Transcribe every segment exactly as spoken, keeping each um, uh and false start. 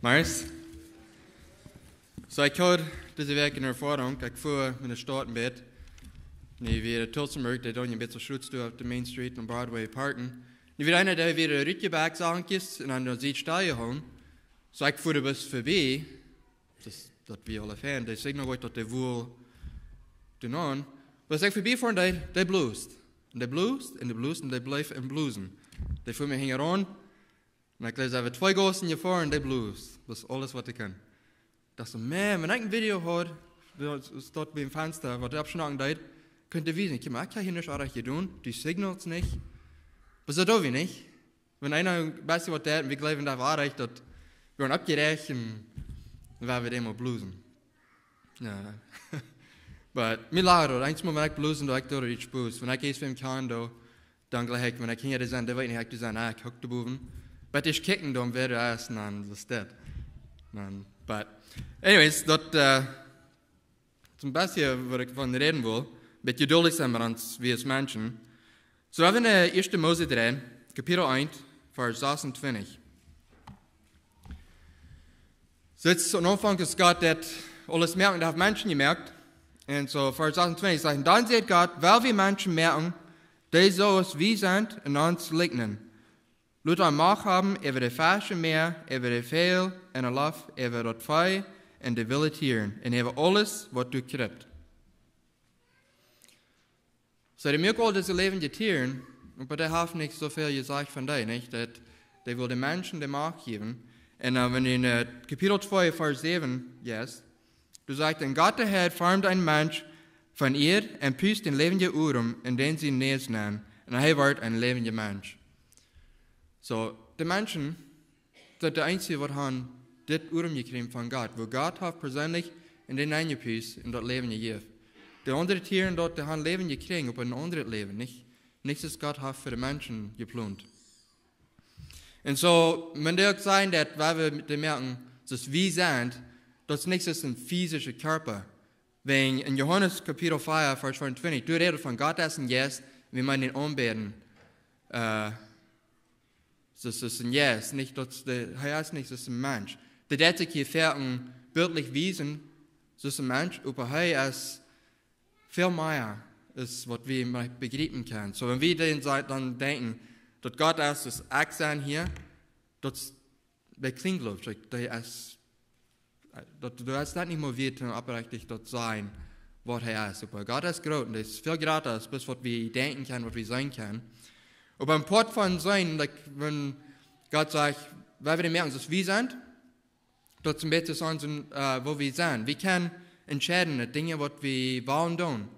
Nice. So, ekj haud dise Wäakj eene Erfoarunk. Ekj fua met de Staut een bät. Nu wia de Tulsa Merc, dee deed een bät soo Schruts doa opp de Main Street un Broadway parken. Nu wia eena, dee wia rutjebackt, sach ekj, un dan soo stell jehoolen. So, ekj fua de Bus verbie. Daut, daut wia aule fein. De Signal wort daut dee wull doonen. Oba aus ekj verbie fua, dee, dee bloost. Un dee bloost, un dee bloost, un dee bleef aun blosen. Dee fua mie hinjaraun. Un ekj leet äwa twee Gaussen jefoaren, dee bloost. Daut es aules waut ekj kunn. Daut es, man, wan ekj een Video haud, daut es daut biem Fensta, waut dee oppschnacken deed, kunn ekj wiesen. Ekj, oba ekj hab hia nuscht orrajcht jedonen, dee Signals nich. Oba soo doo wie nich. Wan eena een bät waut deed, un wie jleewen daut wia orrajcht, daut wie wieren oppjeräacht un wua wie dän mau blosen. Jo. Oba mie lach daut, eensmol wan ekj blosen doo, ekj doo daut ut Spos. Wan ekj eent fa am kaun doonen, dan jlikj ekj, wan ekj hinja dee sie, dee weet nich, ekj doo sie, ah, ekj hock doa bowen. Oba ekj kjikj dan wäa doa es, un dan es daut. Dan, but, anyways, daut, äh, daut es een bät waut ekj von räden well. Bät jeduldich sennen met ons, wie aus Menschen. So, wie haben en Ieeschte Mose dree, Kapitel eent, Varsch sasuntwintich. Soo, aum Aunfank es Gott, dee haft aules jemoakt, dee haft Menschen jemoakt. Un soo, Varsch sasuntwintich sajcht: Dan säd Gott: Well wie Menschen moaken, dee soo aus wie sent un ons likjnen. Lot an Macht haben äwa de Fesch em Mäa, äwa de Väajel en de Loft, äwa daut Vee un de wille Tieren, un äwa aules, waut doa kjript. So, dee moakt aul dise läwendje Tieren, oba dee haft nich soo väl jesajcht von dee, nich? Daut dee well de Menschen de Macht jäwen. Un, äh, wan du en, äh, Kapitel twee, Varsch säwen, yes, doa sajcht: Un Gott de Herr formd eenen Mensch von Ieed un pust dän läwendjen Odem en dän sien Näs nenn, un hee wort een läwendja Mensch. So, de Menschen, daut de eensje waut han dit Odem jekjräajen von Gott, woo Gott haft perseenlich en dän nenn jepust un daut Läwen jejäft. De aundre Tieren doa, dee han Läwen jekjräajen opp een aundret Läwen, nich? Nich aus Gott haft fa de Menschen jeplont. Un soo, wan dee uk sajen daut, wan wie dee moaken, soo aus wie sent, daut es nich soo aus een fisischa Kjarpa. Wan en Johanes Kapitel vea, Varsch vea un twintich, doa rät et von Gott aus een Jeist, wie motten am aunbäden. Äh, Daut es een Jeist, nich daut de, hee es nich soo aus een Mensch. Dee deit sikj hia väl bildlich wiesen, soo aus een Mensch, oba hee es väl mea aus waut wie mau bejriepen kjennen. So, wan wie dan, dan denkjen, daut Gott es, daut ekj sie hia, daut es, daut kjlinjt, jleew ekj, daut es daut, daut es nich mea wieet, om oprechtich daut sennen, waut hee es. Oba Gott es groot un hee es väl jrata aus bloos waut wie denkjen kjennen, waut wie seenen kjennen. Oba een Poat von sennen, like, wan Gott sajcht, wie wellen moaken, soo aus wie sent, daut es een bät soo aus, äh, woo wie sent. Wie kjennen entscheiden, de Dinja, waut wie wellen doonen.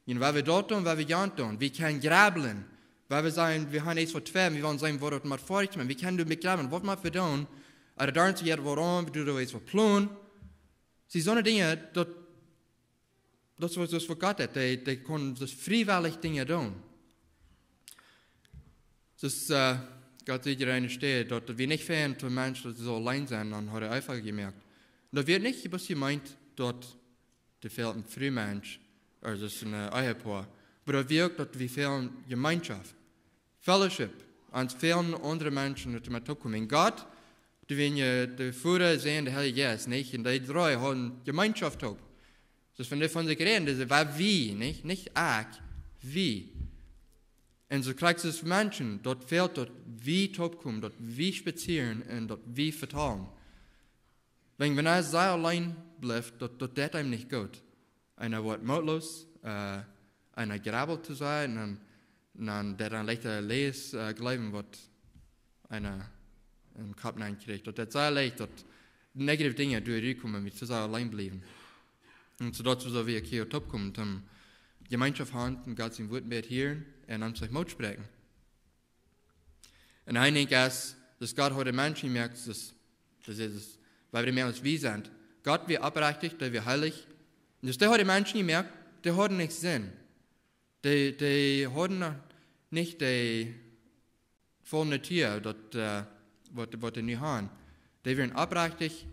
Un wan wie daut doonen, wan wie jant doonen, wie kjennen jrablen. Wan wie sajen, wie haben eent waut tweeden, wie wellen seenen, waut daut mott foadich moaken. Wie kjennen doa met jrablen, waut mott wie doonen? Ooda dan soo, jo, wuarom, wie doonen eent waut plonen. See, soone Dinja, daut, daut es waut, daut es waut Gott deit. Dee, dee kaun daut friewellich Dinja doonen. Daut, äh, Gott sajcht hia aun eene Städ, daut, daut wie nich finjen, daut Mensch, daut soo auleen sent, dan haud hee eefach jemoakt. Daut wia nich, waut jemeent, daut doa fält een Frumensch, ooda daut es een, äh, Ehepoa. Oba daut wia uk, daut wie fälen Jemeenschoft. Fellowship. Ons fälen aundre Menschen, daut wie met toopkomen. Un Gott, dee wia je de Voda, Sän, de Heilje Jeist, nich? Un dee dree hauden Jemeenschoft toop. Daut es von dee von sikj räden, dee säd, wie, nich? Nich ekj, wie. Un soo kjrieech daut Menschen, daut fält, daut wie toopkomen, daut wie spazieren un daut wie vetalen. Wan, wan eena sea auleen blift, daut, daut deit eenem nich goot. Eena woat mootloos, äh, eena jrabelt to sennen, un dan, dan deit eena leichta Läajes, äh, jleewen, waut eena em Kopp nenkjricht. Daut, daut es sea leicht, daut negative Dinja derchtokomen, wan wie too sea auleen bliewen. Un soo daut wie soo wada hia toopkomen, om Jemeenschoft haben, om Gott sien Wuat mea hieren un am sikj Moot spräakjen. Un een Dinkj es, daut Gott haud de Menschen jemoakt, daut, daut es, wiels wie mea aus wie sent. Gott wia oprechtich, dee wia heilich. Un daut dee haud de Menschen jemoakt, dee hauden nich Sind. Dee, dee hauden noch nich de volle Natua, daut, äh, waut, waut dee nu haben. Dee wieren oprechtich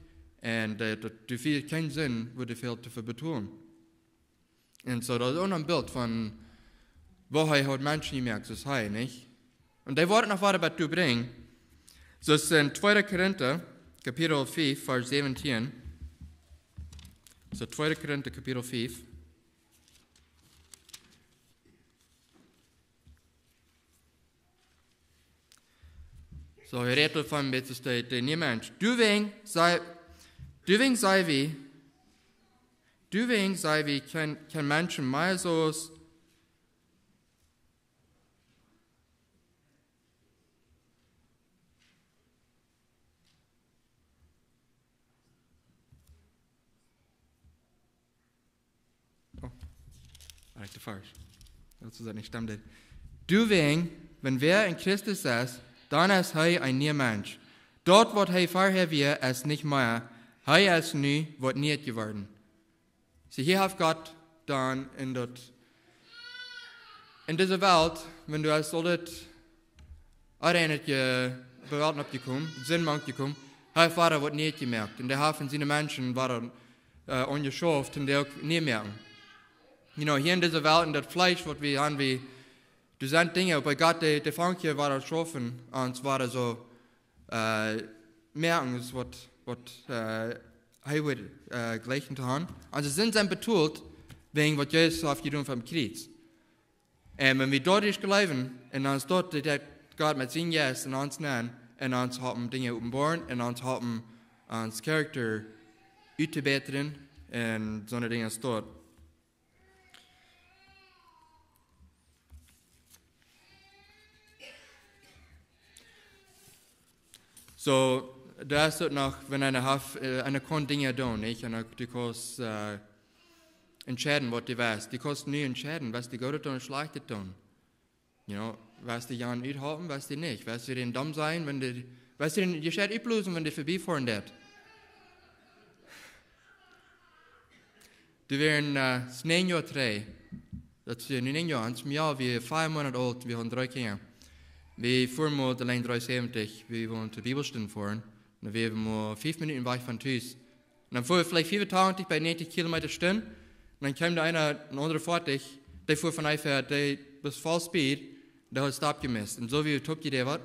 un dee, daut, doa wia kjeene Sind, wua dee väl doa fa betolen. Un soo, daut es uk een Bilt von, woo hee haud Menschen jemoakt, soo aus hee, nich? Un dee woat noch wieda waut brinjen. Soo aus en tweede Korinta, Kapitel fief, Varsch säwentieen. Soo, tweede Korinta, Kapitel fief. Soo, hee rät doavon, bat es de, de niee Mensch. Doawäajen saj, doawäajen saj wie, doawäajen saj wie, kjeene, kjeene Menschen mea soo aus Oh, rechte Varsch. Daut es nich stemmen. Doawäajen, wan wäa en Christus es, dan es hee een niee Mensch. Daut, waut hee verhäa wia, es nich mea. Hee es nu waut Nieet jeworden. See, hia haft Gott dan en daut, en dise Welt, wan du hast aul dit Onrein je, bie Welt oppjekomen, Sind mank jekomen, hee haft wada waut Nieet jemoakt. Un hee haft en siene Menschen wada, äh, aunjeschauft un dee uk nie moaken. You know, hia en dise Welt, en daut Fleesch, waut wie han, wie, doa sent Dinja, oba Gott, dee, dee fangt hia wada schaufen, ons wada soo, äh, moaken, es waut, waut, äh, hee wudd, äh, jlikjen to han. Onse Sind sent betolt, wäajen waut Jesus haft jedonen aum Kjriez. Un wan wie doa ieescht jleewen, un ons doa, dee deit Gott met sienen Jeist en ons nenn, un ons halpen Dinja openboaren, un ons halpen ons Charakter uttobätren, un soone Dinja es doa. Soo, doa es uk noch, wan eena haft, äh, eena kaun Dinja doonen, nich? Un uk, du kaust, äh, entscheiden, waut du west. Du kaust nu entscheiden, west du Goodet doonen ooda Schlajchtet doonen. You know, west du Jan uthalpen, west du nich. West du dän domm sennen, wan dee, west du dän, dee Scheit utblosen, wan dee verbiefoaren deit. Doa wieren, äh, es näajen Joa trigj. Daut es nu näajen Joa. Ons Mejal wia fief Moonat oolt, wie hauden dree Kjinja. Wie fuaren mol de Lien dreeunsäwentich, wie wullen to Bibelstund foaren. Dan wieren wie mol fief Minuten wajch von Tus. Un dan fuaren wie veleicht fiefuntachentich bat näajentich Kilometa Stund. Un dan kjeem doa eena, een aundra Foatich, dee fua von onjefäa, dee wia full speed, dee haud Stop jemoakt. Un soo wia daut uk, dee waut.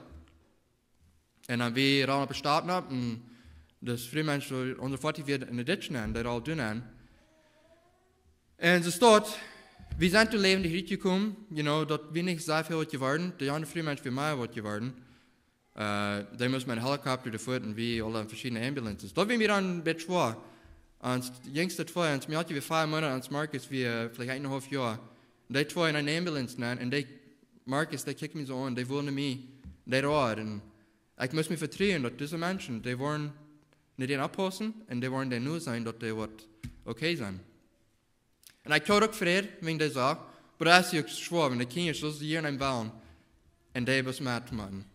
Un dan wie randen opp de Stap nopp, un daut Frumensch, daut aundra Foatich wia en de Ditch nenn, dee rald doa nenn. Un soo steit, wie sent doa läwendig rutjekomen, you know, daut wia nich soo väl waut jeworden, de aundra Frumensch wia mea waut jeworden. Äh, dee must met Helikopta doa foaren, wie aule en veschiedne Ambulances. Daut wia mie dan een bät schwoa. Ons jinjste twee, ons Mejal wia fief Moonat, ons Marcus wia, äh, veleicht eenenhaulf Joa. Un dee twee en eene Ambulance nenn, un dee Marcus, dee kjikjt mie soo aun, dee wull no mie, dee road. Un ekj must mie vetruen, daut dise Menschen, dee woaren no dän oppaussen, un dee woaren dän noseenen, daut dee woat okay sennen. Un ekj haud uk Fräd, wan dee sach, oba daut es uk schwoa, wan de Kjinja soo sea en eenem wellen, un dee wia met Maten.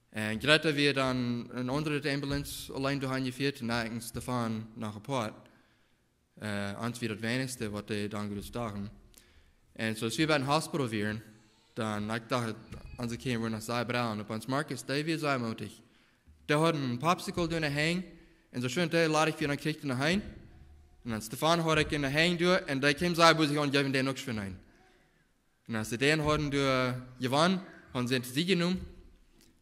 Un Greta wia dan en aundre Ambulance auleen doahan jefieet, un ekj un Stefan noch apoat. Äh, ons wia daut weinichste, waut dee dan Goodet dochten. Un soo aus wie biem Hospital wieren, dan, ekj docht, onse Kjinja wieren noch sea braun. Oba ons Marcus, dee wia sea mootich. Dee haud een Popsicle doa en de Henj, un soo schwind dee ladich wia, dan kjrieech hee dän en de Henj. Un dan Stefan haud ekj en de Henj doa, un dee kjeem sea bosich aun, jeef dän uk schwind een. Un aus see dän hauden doa jewonnen, hauden see dän to Sied jenomen,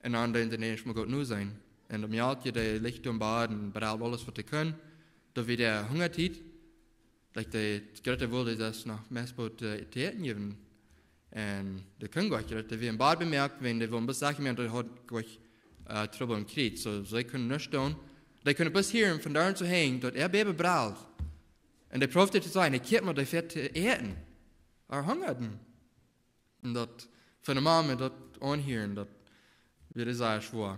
un dan deeden see dän ieescht mol goot noseenen. Un daut Mejalkje, dee lach doa em Bad un breld aules, waut dee kunn. Daut wia de Hunga-Tiet, like, dee Greta wull daut noch meist waut, äh, to äten jäwen. Un dee kunn goanich, dee wia em Bad bemoakt, wan dee wullen bloos sajen, dee haud goanich, äh, Trubbel em Kjriez. Soo, see kunnen nuscht doonen. Dee kunnen bloos hieren von doa soo hanjen, daut äa Baby breld. Un dee proowd to sajen, ekj hab mau daut Fett to äten. Äa Hunga dan. Un daut, fa eene Mame daut aunhieren, daut wia sea schwoa.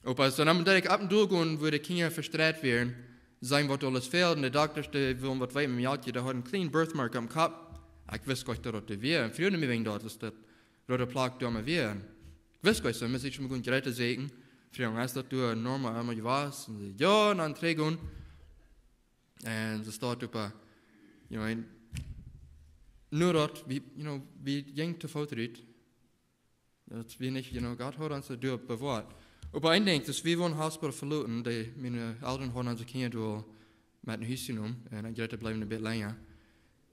Oba soo, dan deed ekj opp un doa gonen, woo de Kjinja vestreit wieren, seenen waut aules fäld, un de Dokta, dee wullen waut weeten met Mejalkje, dee haud een kjlien birthmark aum Kopp. Ekj wist goanich, daut daut wia. Un fruagen mie wäajen daut, daut daut roode Plak doa mau wia. Ekj wist goanich, soo, must ekj mol gonen Greta sajen. Fruagen, es daut doa normal emol jewast? Un see, jo, un dan trigj gonen. Un see steit opp, äh, you know, en, nu daut, wie, you know, wie jinjen to Foot rut. Daut wia nich, you know, Gott haud ons doa bewoat. Oba een Dinkj, aus wie wullen Hospital veloten, dee, miene Elren hauden onse Kjinja doa met no Hus jenomen, un dan Greta bleef een bät lenja.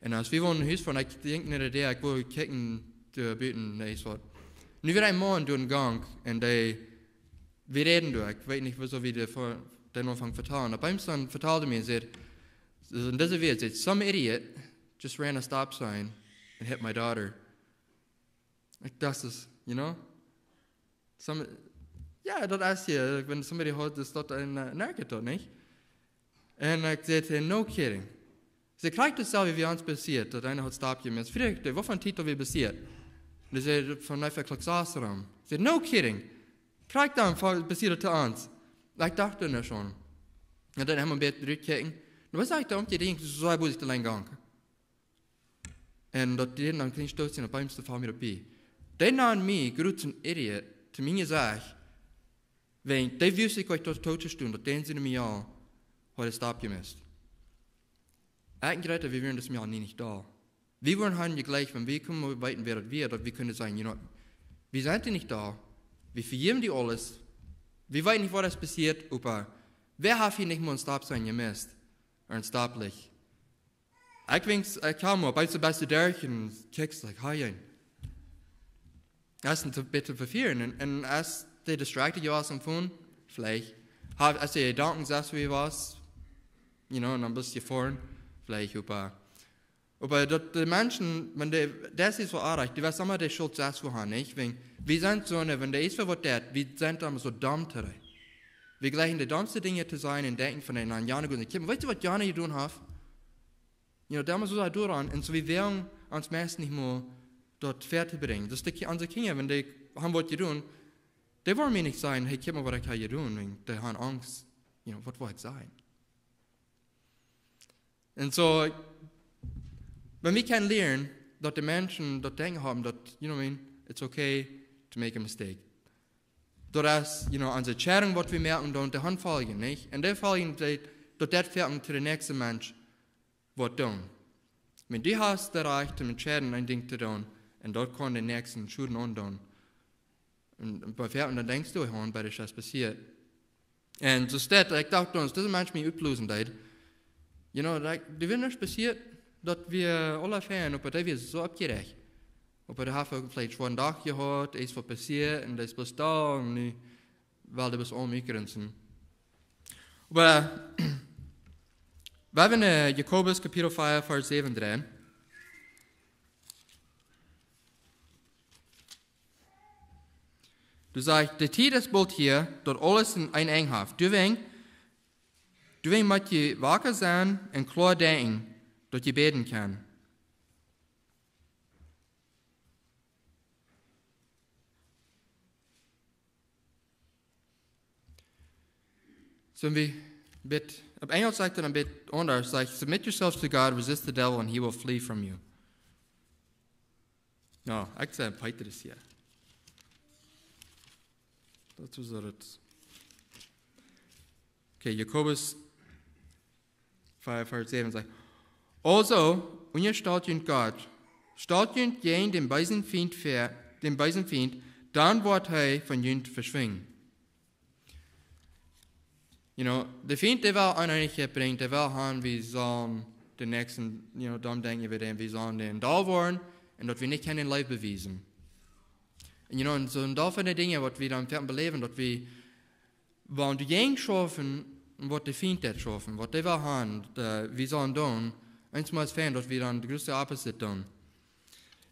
Un aus wie wullen no Hus foaren, ekj denkj, nä, dee, ekj wull kjikjen, doa buten, nä, es waut. Nu wia een Maun doa em Gank, un dee wie räden doa, ekj weet nich, woo wie de, dän Aunfank vetalen. Opp eemol dan vetald hee mie, säd, en dise Wieed, säd, "Some idiot just ran a stop sign and hit my daughter." Ekj docht, es, you know? Some, jo, daut es hia, wan somebody haud, es daut een, äh, Narkot daut, nich? Un ekj säd, "Hey, no kidding." See, krakjt daut selwje wia ons passieet, daut eena haud stop jemäst. Fruach ekj, "Woo väl Tiet haud wie passieet?" Un hee säd, "Von onjefäa Klock sas rom." See, "No kidding." Krakjt dan fa-, passieed daut to ons. Ekj docht doa nu aun. Un dan hab wie een bät trigjjekjikjt. Nu, waut saj ekj dan, om die Dinja, soo, woo es de Lenj jegonen? Un daut deed dan kjlien Stoot sennen, opp eemol foll mie daut bie. Dee nand mie, groot soon idiot, to mien Jesecht, wan dee wist, ekj wia doa toom to stonen, daut dee en siene Mejal haud stop jemäst. Ekj un Greta, wie wieren daut Mejal nie nich doa. Wie wieren han jlikj, wan wie kunnen weeten, wäa daut wia, daut wie kunnen sajen, you know, wie sent die nich doa, wie vejäwen die aules, wie weeten nich, waut es passieet, oba wäa haft hia nich mol een stop sign jemäst, ooda een Stoplicht? Ekj winkj, ekj kjam opp, ekj soo best derch un kjikjst, like, "Hey, Jan." Daut es een bät vefrieren. Un, un aus dee distracted wia aum Phone, veleicht. Ha-, aus dee Jedanken saust, woo du wieescht, you know, un dan best du jefoaren, veleicht, oba, oba daut de Menschen, wan dee, daut es soo oajch, du weetst emma, de Schult saust woo han, nich? Wan, wie sent soo, wan dee es fa waut daut, wie sent dan soo domm to räden. Wie jlikjen de dommste Dinja to sajen un denkjen von, "Ey, no, jana goot nich." Kjikj, weetst du, waut jana jedonen haft? You know, doamet soo doaraun, un soo wie wieren ons meist nich mol daut väa to brinjen. Daut de Ki-, onse Kjinja, wan dee han waut jedonen, dee woaren mie nich sajen, "Hey, kjikj mol, waut ekj hab jedonen," wan dee han Angst, you know, waut woa ekj sajen? Un soo, wan wie kjennen lieren, daut de Menschen daut Denkjen haben, daut, you know what I mean, it's okay to make a mistake. Daut es, you know, onse Entscheidung, waut wie moaken doonen, dee han Foljen, nich? Un dee Foljen, dee, daut deit foaken to de näakjste Mensch waut doonen. Wan du hast daut Rajcht to entscheiden, een Dinkj to doonen, un daut kaun de Näakjsten Schoden aundoonen. Un, un bie väl, un dan denkjst du, "Hey, waut es passieet?" Un soo steit, ekj docht, daut dise Mensch mie utblosen deed. You know, like, dee wia nuscht passieet, daut wie aula fein, oba dee wia soo oppjeräacht. Oba dee haft uk veleicht schwoaren Dach jehaut, es waut passieet, un dee es bloos doa, un nu well dee bloos om mie grinsen. Oba, wie haben, äh, Jakobus Kapitel vea, Varsch säwen dreien. Doa sajcht, de Tiet es boolt hia, daut aules een, een Enj haft. Doawäajen, doawäajen mott jie waka sennen un kloa denkjen, daut jie bäden kjennen. Soo, wie bät, opp Enjlisch sajcht et een bät aundasch, sajcht, "Submit yourselves to God, resist the devil, and he will flee from you." No, ekj saj Petrus hia. Daut es soo daut. Okay, Jakobus vea, Varsch säwen sajcht, "Also, unjastalt junt Gott, stalt junt jäajen dän beesen Fient ver, dän beesen Fient, dan woat hee von junt veschwinjen." You know, de Fient, dee well Oneenichkjeit brinjen, dee well han, wie sellen de Näakjsten, you know, domm denkjen, wie dän, wie sellen dän doll woaren, un daut wie nich kjennen Leew bewiesen. Un, you know, un soo een Deel von de Dinja, waut wie dan foaken beläwen, daut wie, wan du jäajen schaufen, waut de Fient deit schaufen, waut dee well han, dee, wie sellen doonen, eent mol es fein, daut wie dan de groote opposite doonen.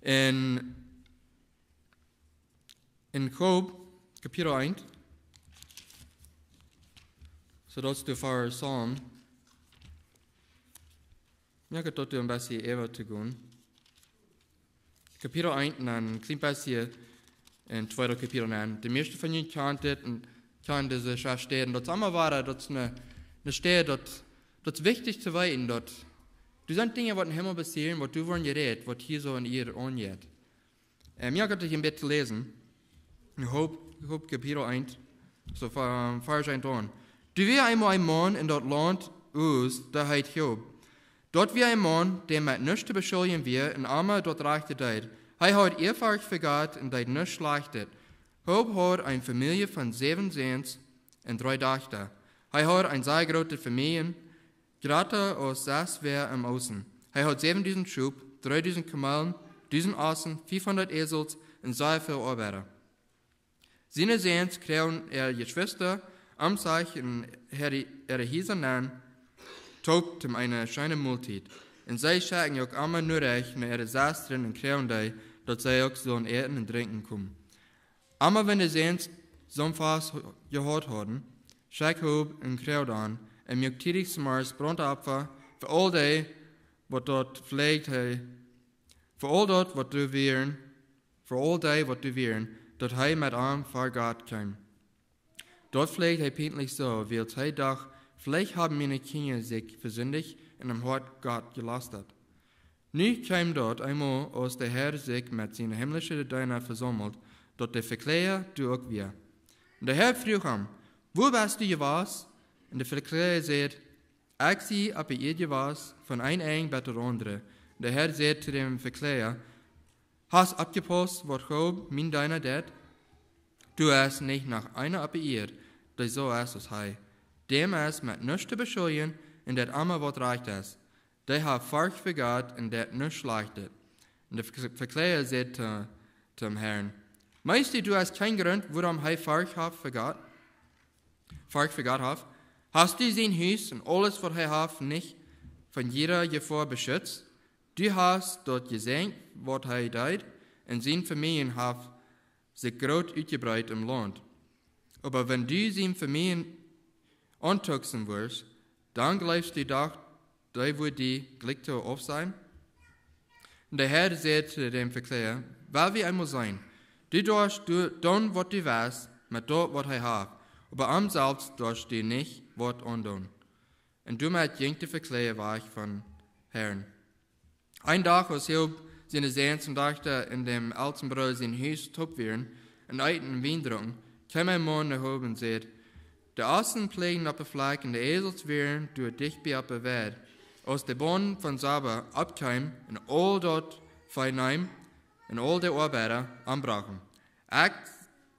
Un en Job, Kapitel eent. Soo daut es de Varsch Psalm. Jo, ekj daut doa een bät äwa to gonen. Kapitel eent un dan een kjlien bät en tweede Kapitel aun. De mieeschte von junt kjanen dit un kjanen dise Schreftstäd. Daut es emma wada, daut es een, een Städ, daut, daut es wichtich to weeten, daut doa sent Dinja, waut em Himmel passieren, waut doa woaren jerät, waut hia soo en Ieed aunjeit. Ähm, jo, ekj woa daut een bät läsen. Job, Job Kapitel eent, soo von, ähm, Varsch eent aun. Doa wia eemol een Maun en daut Launt Uz, dee heet Job. Daut wia een Maun, dee met nuscht to beschuljen wia un emma daut Rajchte deed. Hee haud Ieafurcht fa Gott un deed nuscht Schlajchtet. Job haud eene Famielje von säwen Säns un dree Dajchta. Hee haud eene sea groote Famielje, jrata aus sas wia em Oosten. Hee haud säwendusent Schop, dreedusent Kamelen, dusent Ossen, fiefhundat Äsels un sea väl Oabeida. Siene Säns kjrieejen äare Jeschwista om sikj un äare, äare Hiesa nenn, toop toom eene scheene Moltiet. Un see schekjen uk emma Norecht no äare Sestren un kjrieejen dee, daut see uk sullen äten un drinkjen komen. Emma wan de Säns soon Fast jehaut hauden, schekjt Hiob un kjrieejd aun, un muak tiedich zemorjes Brauntopfa fa aul dee, waut doa fleecht hee, fa aul daut, waut doa wieren, fa aul dee, waut doa wieren, daut hee met an ver Gott kjeem. Daut fleecht hee pienlich soo, wiels hee docht: Veleicht haben miene Kjinja sikj vesindicht un em Hoat Gott jelastat. Nu kjeem daut eemol, aus de Herr sikj met siene himlische Deena vesaumelt, daut de Vekjläaja doa uk wia. Un de Herr fruach am: Wua best du jewast? Un de Vekjläaja säd: Ekj sie opp de Ieed jewast, von een Enj bat daut aundre. De Herr säd to däm Vekjläaja: Hast oppjepaust, waut Hiob, mien Deena, deed? Doa es nich noch eena opp de Ieed, dee soo es aus hee. Däm es met nuscht to beschuldjen un deit emma, waut rajcht es. Dee haft Forcht fa Gott un deit nuscht Schlajchtet. Un de Vekjläaja säd to, tom Herrn: Meenst du, du hast kjeen Grunt, wuarom hee Forcht haft fa Gott? Forcht fa Gott haft? Hast du sien Hus un aules, waut hee haft, nich von jieda Jefoa beschutzt? Du hast daut jeseenen, waut hee deed, un sien Famieljen haft sikj groot utjebreet em Launt. Oba wan du siene Famielje auntucksen wurscht, dan jleefst du doch, dee wudd die jlikj too aufsajen? Un de Herr säd to däm Vekjläaja: Well wie eemol seenen. Du doascht du doonen, waut du west, met daut, waut hee haft, oba am selfst doascht du nich waut aundoonen. Un doamet jinkj de Vekjläaja wajch vom Herrn. Een Dach, aus Hiob siene Säns un Dajchta en däm elsten Brooda sien Hus toop wieren un eeten un Wien drunken, kjeem een Maun no Hiob un säd: De Ossen pläajen opp de Flakj un de Äsels wieren doa dicht bie opp de Weid. Aus de Baun von Saba oppkjeem un aul daut Vee neem un aul de Oabeida ombrocht, ekj,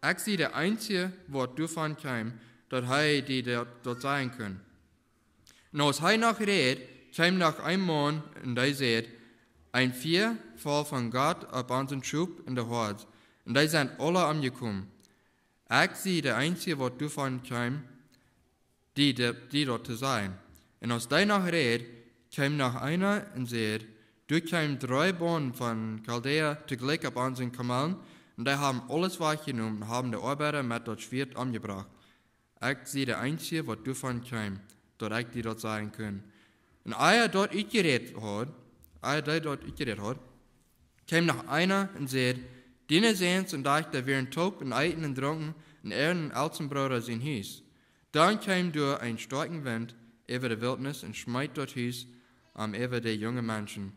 ekj sie de eensje, waut doavon kjeem, daut hee die daut, daut sajen kunn. Un aus hee noch räd, kjeem noch een Maun un dee säd: Een Fia foll von Gott opp onsen Schop un de Hoad, un dee sent aula omjekomen. Ekj sie de eensje, waut doavon kjeem, die, die, die daut to sajen. Un aus dee noch räd, kjeem noch eena un säd: Doa kjeemen dree Baun von Chaldäa toojlikj opp onsen Kamelen, un dee haben aules wajchjenomen un haben de Oabeida met daut Schwieet omjebrocht. Ekj sie de eensje, waut doavon kjeem, daut ekj die daut sajen kunn. Un ea daut utjerät haud, ea dee daut utjerät haud, kjeem noch eena un säd: Diene Säns un Dajchta wieren toop un eeten un drunken en äaren elsten Brooda sien Hus. Dan kjeem doa een stoakja Wint äwa de Wiltnis un schmeet daut Hus om äwa de junge Menschen.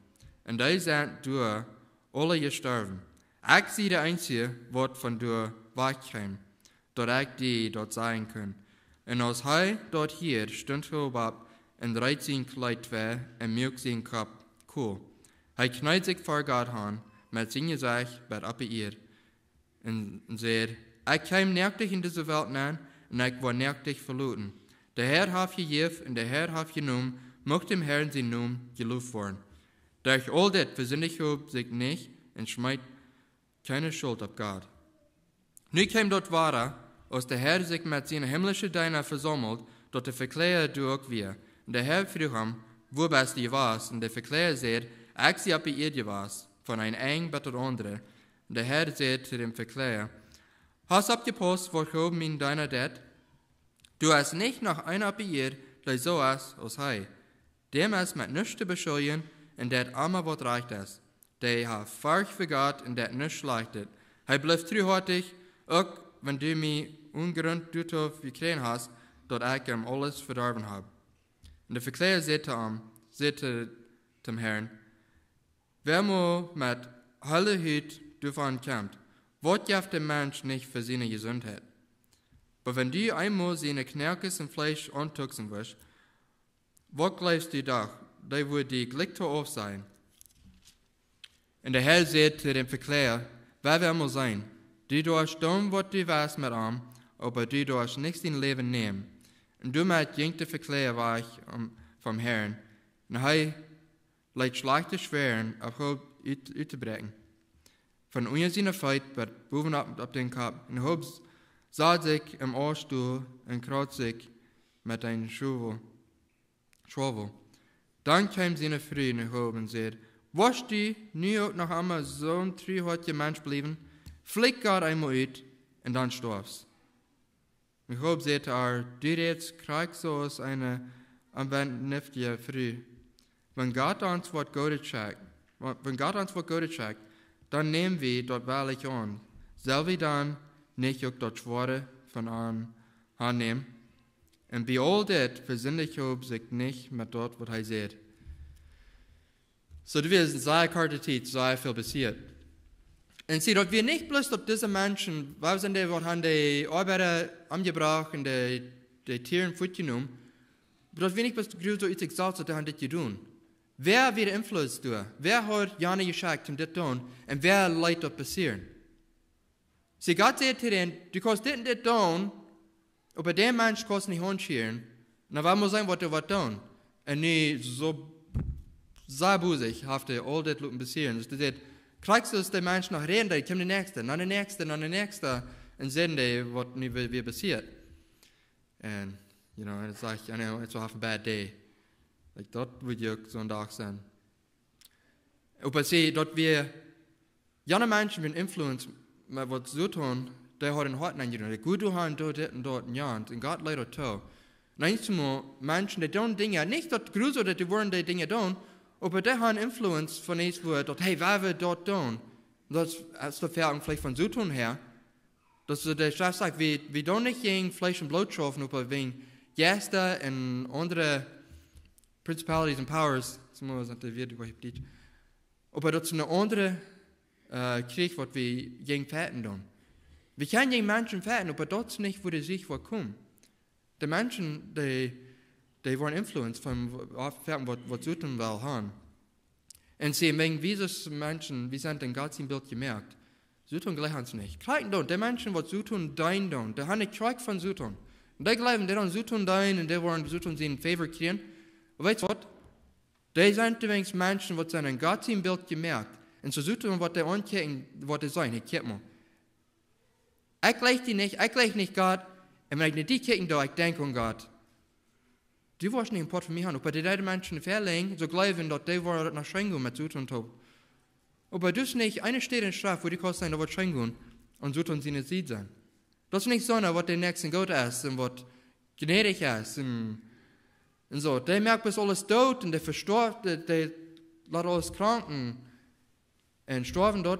Un dee sent doa aula jestorwen. Ekj sie de eensje, waut von doa wajchkjeem, daut ekj die daut sajen kunn. Un aus hee daut hieed, stunt Hiob opp un reet sien Kjleet twei un muak sienen Kopp kool. Hee kjneed sikj ver Gott han met sien Jesecht bat opp de Ieed un, un säd: Ekj kjeem noakt en dise Welt nenn un ekj woa noakt veloten. De Herr haft jejäft un de Herr haft jenomen, mucht däm Herrn sien Nomen jeloft woaren. Derch aul dit vesindicht Hiob sikj nich un schmeet kjeene Schult opp Gott. Nu kjeem daut wada, aus de Herr sikj met siene himlische Deena vesaumelt, daut de Vekjläaja doa uk wia. Un de Herr fruach am: Wua best du jewast? Un de Vekjläaja säd: Ekj sie opp de Ieed jewast, von een Enj bat daut aundre. Un de Herr säd to däm Vekjläaja: Hast oppjepaust, waut Hiob, mien Deena, deed? Doa es nich noch eena opp de Ieed, dee soo es aus hee. Däm es met nuscht to beschuldjen un deit emma, waut rajcht es. Dee haft Forcht fa Gott un deit nuscht Schlajchtet. Hee blift truhoatich, uk wan du mie onen Grunt doatoo jekjräajen hast, daut ekj am aules vedorwen hab. Un de Vekjläaja säd to am, säd to, tom Herrn: Wäa mau met heile Hut doavon kjemt, waut jeft de Mensch nich fa siene Jesuntheit? Oba wan du eemol siene Knoakes un Fleesch auntucksen wurscht, waut jleefst du doch, dee wudd die jlikj too aufsajen? Un de Herr säd to däm Vekjläaja: Well wie eemol seenen. Du doascht doonen, waut du west met am, oba du doascht nich sien Läwen nämen. Un doamet jinkj de Vekjläaja wajch, om, vom Herrn. Un hee leet schlajchte Schwäaren opp Hiob ut, uttobräakjen, von unja siene Feet bat bowen opp, opp dän Kopp. Un Hiob sad sikj em Aulstool un kraut sikj met een Schwawel. Schwawel. Dan kjeem siene Fru no Job un säd: "Woascht du nu uk noch emma soon truhoatja Mensch bliewen? Fliekj Gott eemol ut un dan stoafst." Un Job säd to äa: "Du rätst krakjt soo aus eene onvernunftje Fru. Wan Gott ons waut Goodet schekjt, wa-, wan Gott ons waut Goodet schekjt, dan näm wie daut woarlich aun. Sell wie dan nich uk daut Schwoare von am aunnämen?" Un bie aul dit vesindicht Job sikj nich met daut, waut hee säd. Soo, dit wia eene sea korte Tiet, sea väl passieet. Un see, daut wia nich bloos daut dise Menschen, waut sent dee, waut han de Oabeida omjebrocht un de, de Tieren wajchjenomen, oba daut wia nich bloos de Grupp, soo aus ekj saj, daut dee han dit jedonen. Wäa wia de Influence doa? Wäa haud jane jeschekjt om dit to doonen? Un wäa leet daut passieren? See, Gott säd to dän: "Du kaust dit un dit doonen, oba dän Mensch kaust nich aunschieren." Un dan wull wie seenen, waut hee woat doonen. Un nu soo, soo bosich haft hee aul dit loten passieren. Soo, dee säd, krakjt soo aus de Mensch noch räden deed, kjeem de näakjste, dan de näakjste, dan de näakjste. Un säden dee, waut nu wea, wea passieet. Un, you know, un dan säd ekj: "I know, it's a bad day." Like, daut wudd uk soon Dach sennen. Oba see, daut wia, jane Menschen wieren influenced met waut Soton, dee haud em Hoat aunjedonen. Dee, "Go, du hast, doo dit un daut un jant." Un Gott leet daut too. Un eenjemol Menschen, dee doonen Dinja, nich daut Gruss, daut dee woaren dee Dinja doonen, oba dee han Influence von eent, woo daut, "Hey, wie wellen daut doonen." Daut es, es daut Velangen veleicht von Soton häa. Daut es de Schreft sajcht, wie, wie doonen nich jäajen Fleesch un Bloot schaufen, oba wäajen Jeista un aundre principalities and powers. Soo mott daut de Wieed gonen. Oba daut es een aundra, äh, Kjrich, waut wie jäajen fajchten doonen. Wie kjennen jäajen Menschen fajchten, oba daut es nich, woo de Sieg woat komen. De Menschen, dee, dee woaren influenced von wa-, waut, waut Soton well han. Un see, wäajen wie sent Menschen, wie sent en Gott sien Bilt jemoakt. Soton jlikjt ons nich. Kjikj dan, de Menschen, waut Soton deenen doonen, dee han de Kjoakj von Soton. Un dee jleewen, dee doonen Soton deenen un dee woaren Soton sien Favor kjrieen. Oba weetst waut? Dee sent jeweenlich Menschen, waut sent en Gott sien Bilt jemoakt. Un soo Soton, waut dee aunkjikjen, waut dee sajen, hey, kjikj mol. Ekj jlikj die nich, ekj jlikj nich Gott. Un wan ekj no die kjikj, dan ekj denkj aun Gott. Du woascht nich een Poat von mie han. Oba dee deeden Menschen väl lenja soo jleewen, daut dee woaren daut noch scheen gonen met Soton toop. Oba daut es nich eene Städ en Schreft, woo du kaust seenen, daut woat scheen gonen, un Soton siene Sied sennen. Daut es nich soon, waut dän Näakjsten goot es un waut jnädich es un, un soo. Dee moakt bloos aules doot un dee vestoaft, dee, dee lat aules krank un stoaft doa.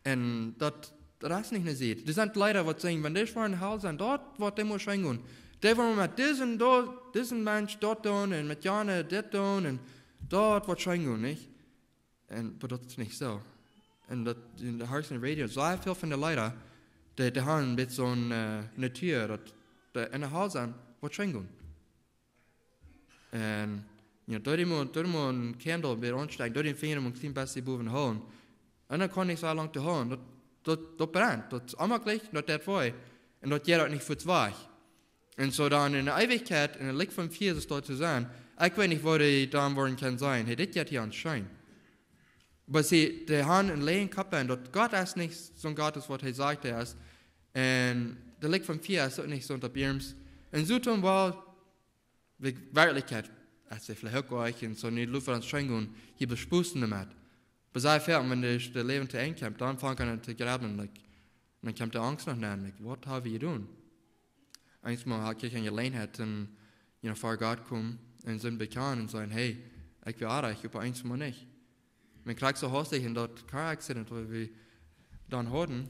Un daut, daut es nich ne Sied. Doa sent Leeda, waut sajen, wan dee woaren en Hal sennen, daut woat dee mau scheen gonen. Dee woaren met disen, daut, disen Mensch daut doonen un met jane dit doonen un daut woat scheen gonen, nich? Un, oba daut es nich soo. Un daut, en de Hartz un Radio, soo väl von de Leeda, dee, dee han een bät soon, äh, Natua, daut dee en de Hal sennen, woat scheen gonen. Un, you know, doa mott, doa mott een candle bie aunstekjen, doa dän Finja een kjlien bät bowen hoolen. Un dan kaun ekj soo lang to hoolen. Daut, daut, daut brent, daut es emma jlikj, daut deit wee. Un daut jeit uk nich fuaz wajch. Un soo dan en de Eewichkjeit, en de Licht von Fia, soo daut to sennen, ekj weet nich, woo dee dan woaren kaun sennen. Hey, dit jeit hia aun scheen. Oba see, dee han een läajen Kopp aun, daut Gott es nich soon Gott es, waut hee sajcht, hee es. Un de Licht von Fia es uk nich soo daut bie am. Un Soton well, wie werkjlich, aus see veleicht uk jlikj un soo nich loten ons scheen gonen, hia besposten doamet. Oba see väl, wan de, de Läwen to Enj kjemt, dan fangt eena aun to grubbeln, like, dan kjemt de Angst noch nenn, like, waut hab wie jedonen? Eemol haud ekj ne Jeläajenheit un, you know, ver Gott komen un Sind bekjanen un sajen, hey, ekj wia oajch, oba eemol nich. Mie kjrieech soo haustich en daut Car Accident, waut wie dan hauden.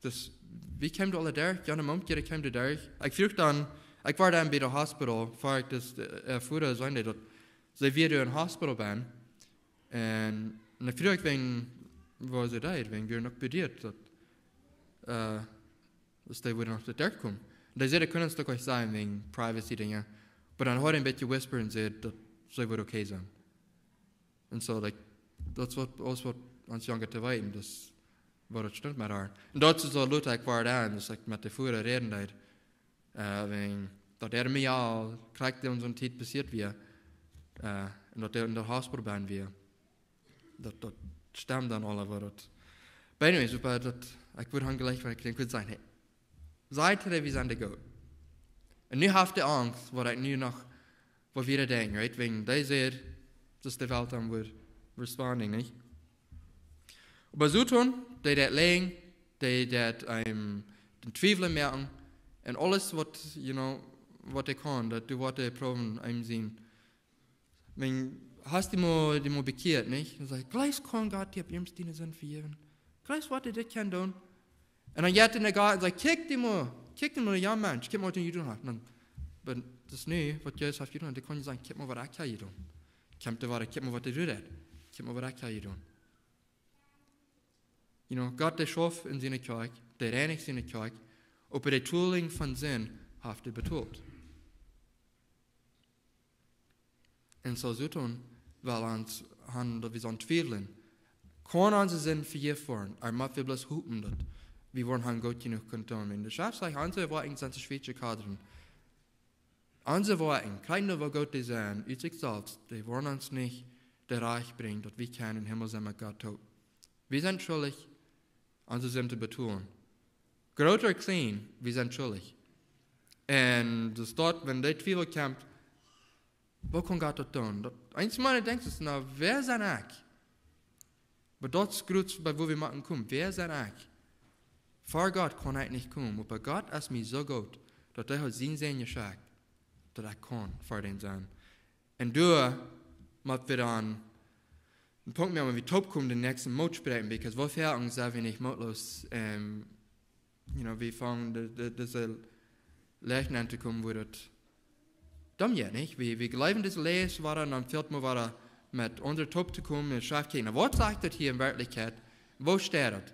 Dus, wie kjeemen doa aula derch? Jana Momkje, dee kjeemen doa derch. Ekj fruach dan, ekj wia dan bie de Hospital, ver ekj dus, äh, erfua, säden dee daut see wia en Hospital bie. Un, un dan fruach ekj, wäajen, woo see deed, wäajen wie noch bedieet, daut, äh, daut dee wudden noch doa derchkomen. Un dee säden, dee kunnen ons uk nich sajen, wäajen Privacy Dinja. Oba dan hieed ekj een bät whisper un säd, daut see wudd okay sennen. Un soo, like, daut es waut, aules waut ons Jung to weeten, daut, woo daut stunt met äa. Un daut es soo lota ekj wia dan, daut ekj met de Fru räden deed. Äh, wäajen daut hee mie aul krakjt en soone Tiet passieet wia. Äh, un daut hee en daut Hospital bie wia. Daut, daut stemd dan aul, oba daut. But anyways, oba daut, ekj wudd han jlikj, wan ekj kunt sajen, hey, Saj to dee, wie sent de Goat. Un nu haft dee Angst, waut ekj nu noch, waut wie denkjen, right? Wäajen dee sajcht, daut de Welt dan woat responding, nich? Oba Soton, dee deit läajen, dee deit eenem dän Twiewel moaken, un aules waut, you know, waut hee kaun, daut dee woat proowen, eenem sien Wan, hast du die mol, die mol bekjieet, nich? Dan sajcht, jlikj kaun Gott die opp iernst diene Sind vejäwen. Jlikj waut hee dit kaun doonen. Un dan jeit hee no Gott un sajcht, kjikj die mol, kjikj die mol, jo Mensch, kjikj mol waut hee jedonen haft. Un dan, oba daut es nu, waut Jesus haft jedonen. Dee kaun sajen, kjikj mol waut ekj hab jedonen. Kjikj mol waut, kjikj mol waut hee deit. Kjikj mol waut ekj hab jedonen. You know, Gott dee schauft en siene Kjoakj, dee reinicht siene Kjoakj, oba de Betolinj von Sind haft hee betolt. Un soo Soton well ons han daut wie soo twiewlen. Kaun onse Sind vejäft woaren, oba wie bloos hopen daut wie woaren han goot jenuach kunnen doonen. Un de Schreft sajcht, onse Woakjen sent soo schwoa to kaden. Onse Woakjen, krakjt woo goot dee sent, ut sikj selfst, dee woaren ons nich doahan brinjen, daut wie kjennen em Himmel sennen met Gott toop. Wie sent schuldich, onse Sind to betolen. Groot ooda kjlien, wie sent schuldich. Un daut es daut, wan de Twiewel kjemt, woo kaun Gott daut doonen? Daut, eenjemol denkjst du, na, wäa sie ekj? Oba daut es groot, bie woo wie motten komen. Wäa sie ekj? Ver Gott kaun ekj nich komen. Oba Gott es mie soo goot, daut hee haft sienen Sän jeschekjt, daut ekj kaun ver dän sennen. Un doa mott wie dan een Punkt moaken, wan wie toopkomen, dän näakjsten Moot spräakjen, because woo väl ons sent wie nich mootloos, ähm, you know, wie fangen de, de, dise Läajen aun to komen, woo daut dan jeit, nich? Wie, wie jleewen dise Läajen wada, un dan fält mie wada met onse toop to komen, un schrift kjikjen, na, waut sajcht daut hia en Werkjlichkjeit? Woo steit daut?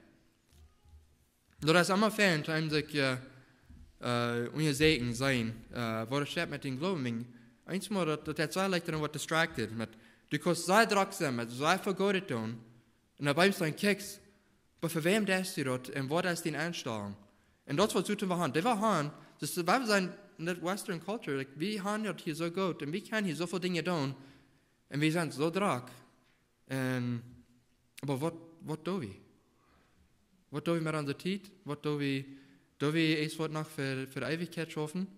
Daut es aulemol fein, wan eena sikj, äh, äh, unjasäkjen, seenen, äh, waut steit met dän Gloowen. Eenjemol daut, daut es soo leicht, daut eena woat distracted met, du kaust soo drock sennen, met soo väl Goodet doonen, un dan bie mie sent Kjikjs, oba fa wäm deist du daut un waut es diene Enstalunk? Un daut es waut Soton well han. Dee well han, daut wie sent en de Western Culture, like, wie han daut hia soo goot un wie kjennen hia soo väl Dinja doonen un wie sent soo drock. Un, oba waut, waut doo wie? Waut doo wie met onse Tiet? Waut doo wie, doo wie ieescht waut noch fa, fa de Eewichkjeit schaufen?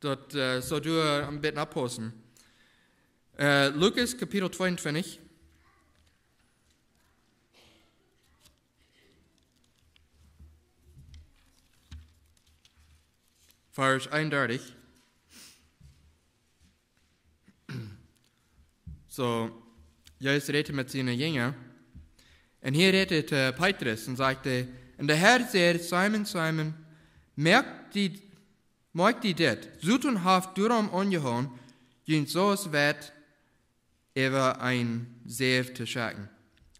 Daut, äh, soo doo wie een bät oppaussen. Äh, Lukas Kapitel tweeuntwintich. Varsch eenundartich. Soo, Jesus räd met siene Jinja. Un hia räd hee to Petrus un sajcht hee, un de Herr säd, Simon, Simon, moakj die, moakj die dit, Soton haft doarom aunjehoolen, junt soo aus Weit äwa een Säw to schekjen.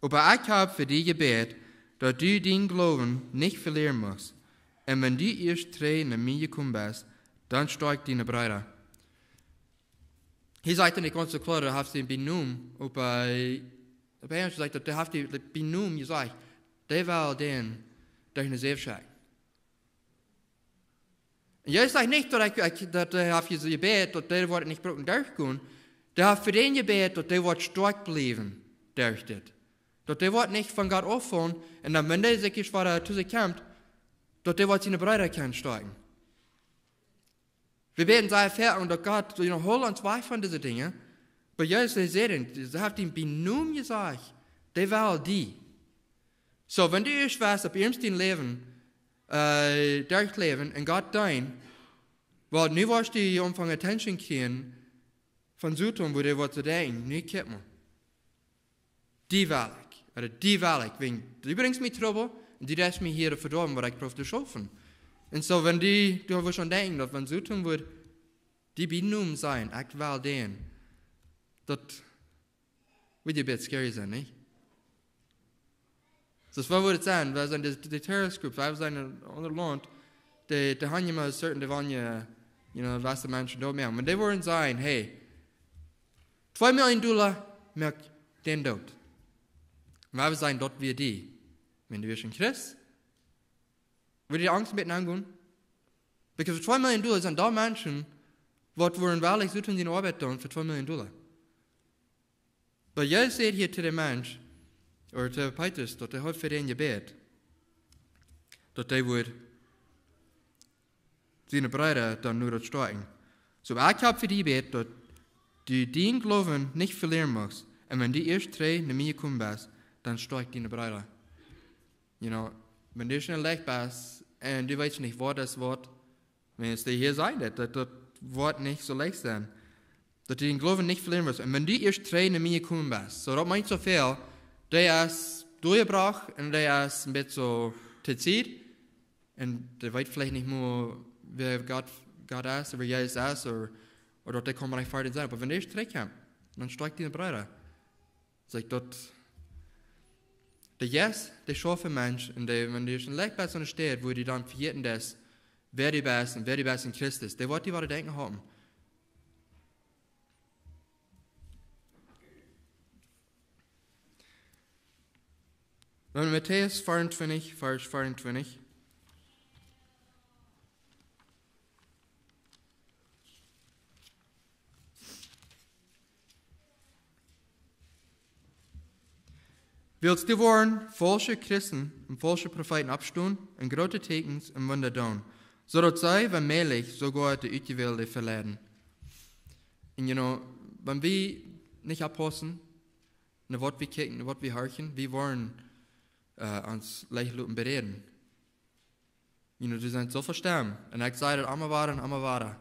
Oba ekj hab fa die jebät, daut du dienen Gloowen nich velieren must. Un wan du ieescht trigj no mie jekomen best, dan stoakj diene Breeda. Hia sajcht hee nich gaunz soo kloa, daut haft hee bie Nomen, oba, äh, opp Enjelsch sajcht daut, daut haft hee bie Nomen jesajcht, dee well dän derch ne Säw schekjen. Un Jesus sajcht nich, daut ekj, ekj, daut hee haft hia soo jebät, daut dee woat nich brucken derchgonen. Dee haft fa dän jebät, daut dee woat stoakj bliewen derch dit. Daut dee woat nich von Gott auffaulen, un dan, wan dee sikj ieescht wada to sikj kjemt, daut dee woat siene Breeda kjennen stoakjen. Wie bäden sea väl om daut Gott, you know, hool ons wajch von dise Dinja. Oba Jesus, hee säd, hee haft am bie Nomen jesajcht, dee well die. Soo, wan du ieescht west opp ieescht dien Läwen, äh, derchläwen un Gott deenen, well, nu woascht du aunfangen Attention kjrieen von Soton, woo dee woat to denkjen, nu kjikj mol. Die well ekj, ooda die well ekj, wäajen du brinjst mie Trubbel un du deist mie hia vedoawen, waut ekj proow to schaufen. Un soo, wan du, du woascht aun denkjen, daut wan Soton woat die bie Nomen sajen, ekj well dän, daut woat een bät scary sennen, nich? Daut es waut wie daut sent, wie sent de, de terrorist groups, wie sent en aundre Launt, dee, dee han emma certain, dee wellen, you know, waut de Menschen doot moaken. Oba dee wudden sajen, hey, twee Millioon Dolla, moakj dän doot. Oba wie sent daut wie die. Wan du best een Christ, wudd die Angst met aungonen? Because twee Millioon Dolla sent doa Menschen, waut wudden wellich Soton siene Oabeit doonen fa twee Millioon Dolla. Oba Jesus sajcht hia to dän Mensch, ooda to Petrus, daut hee haud fa dän jebät, daut hee wudd, siene Breeda dan nu daut stoakjen. Soo, ekj hab fa die jebät, daut du dienen Gloowen nich velieren muchst. Un wan du ieescht trigj no mie jekomen best, dan stoakj diene Breeda. You know, wan du scheen leicht best un du weetst nich, waut daut woat, wan du hia sennen, daut, daut, daut woat nich soo leicht sennen. Daut du dienen Gloowen nich velieren muchst. Un wan du ieescht trigj no mie jekomen best. Soo, daut meent soo väl, dee es doljebrocht un dee es een bät soo to Tiet. Un dee weet veleicht nich mea, wäa Gott, Gott es, wäa Jesus es, ooda, ooda daut dee kaun nich wieda sennen. Oba wan dee ieescht trigj kjemt, dan stoakj diene Breeda. Sajcht daut, de Jeist, dee schauft em Mensch, un dee, wan du ieescht leicht best aun de Städ, wua du dan vejäten deist, wäa du best un wäa du best en Christus, dee woat die wada denkjen haben. Dan Matäus vea un twintich, Varsch vea un twintich. Wiels doa woaren faulsche Christen un faulsche Profeeten oppstonen un groote Teakjens un Wunda doonen, soo daut see, wan mäajlich, soogoa de Utjewälde veleiden. Un, you know, wan wie nich oppaussen, no waut wie kjikjen, no waut wie horchen, wie woaren, äh, ons leicht loten beräden. You know, doa sent soo väl Stemmen. Un ekj saj daut emma wada un emma wada.